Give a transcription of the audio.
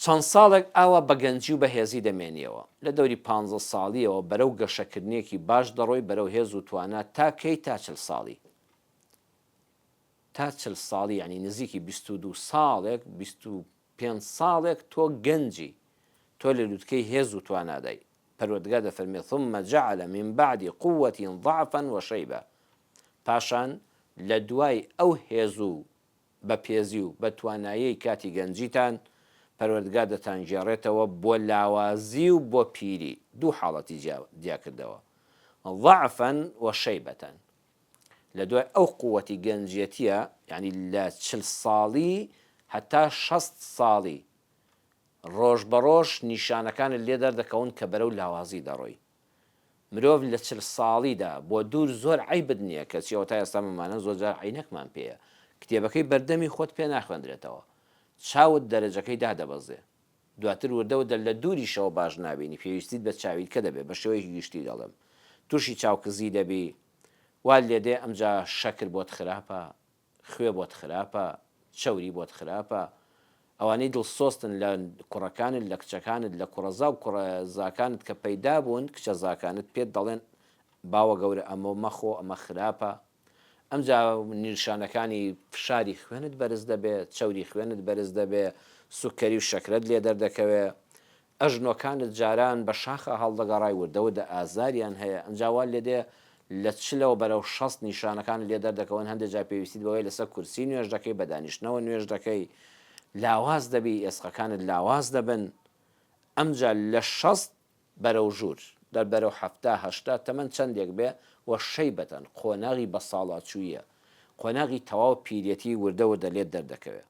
چەند ساڵێک ئاوا بە گەنجی و بەهێزی دەمێنیەوە. لە دەوری پانزە ساڵیەوە بەرەو گەشەکردنێکی باش دەڕۆی بەرەو هێز و توانا تا کەی تا چل ساڵی. تا چل ساڵی یانی نزیکی 22 ساڵێک 25 ساڵێک تۆ گەنجی تۆ لە لوتکەی هێز و توانادای. پەروەردگار دەفەرمێ ثم جعل من بعد قوة ضعفا وشیبە پاشان لە دوای ئەو هێز و بەپێزی و بە تواناییەی کاتی گەنجیتان، پەروەردگار دەتانگێڕێتەوە بۆ لاوازی و بۆ پیری، دوو حاڵەتی جیا کردەوە، ضعفا وشیبە، لە دوای ئەو قووەتی گەنجیەتیە، یانی لە چل ساڵی هەتا 60 ساڵی، ڕۆژ بە ڕۆژ نیشانەکانت لێ دەردەکەون کە بەرەو لاوازی دەڕۆی. مرۆڤ لە چل ساڵیدا بۆ دوور زۆر عەیبت نییە، کەچی ئەوەتا ئێستا مەمانە زۆر جار عەینەکمان پێیە، کتێبەکەی بەردەمی خۆت پێ ناخوێندرێتەوە، چاوت دەرەجەکەی دادەبەزێ، دواتر وردە وردە لە دووریشەوە باش نابینی، پێویستیت بە چاویلکە دەبێ، بە شێوەیەکی گشتی دەڵێم تووشی چاوکزی دەبی، وات لێدێ ئەمجا شەکر بۆت خراپە، خوێ بۆت خراپە، چەوری بۆت خراپە، ئەوانەی دڵسۆزتن لە کوڕەکانت، لە کچەکانت، لە کوڕەزا و کوڕەزاکانت کە پەیدا بوون، کچەزاکانت پێت دەڵێن باوە گەورە ئەمە مەخۆ، ئەمە خراپە. ئەمجا نیشانەکانی فشاری خوێنت بەرز دەبێ، چەوری خوێنت بەرز دەبێ، سوککەری و شەکرەت لێ دەردەکەوێ. ئەژنۆکانت جاران بە شاخا هەڵدەگەڕای وردە وردە ئازاریان هەیە ئەنجا وا لێدێ لە چلەوە بەرەو 60 نیشانەکانت لێ دەردەکەون هەندێ جار پێویستیت بەوەیە لەسەر کورسی نوێژ دەکەی بە دانیشتنەوە نوێژ دەکەی لاواز دەبی ئێسقەکانت لاواز دەبن ئەمجا لە 60 بەرەو ژوور دەر بەرەو حەفتا هەشتا تەمەن چەندێک بێ وە شەیبەتەن قۆناغی بەساڵاچوویە قۆناغی تەواو پیرێتی وردە وردە لێت دەردەکەوێ.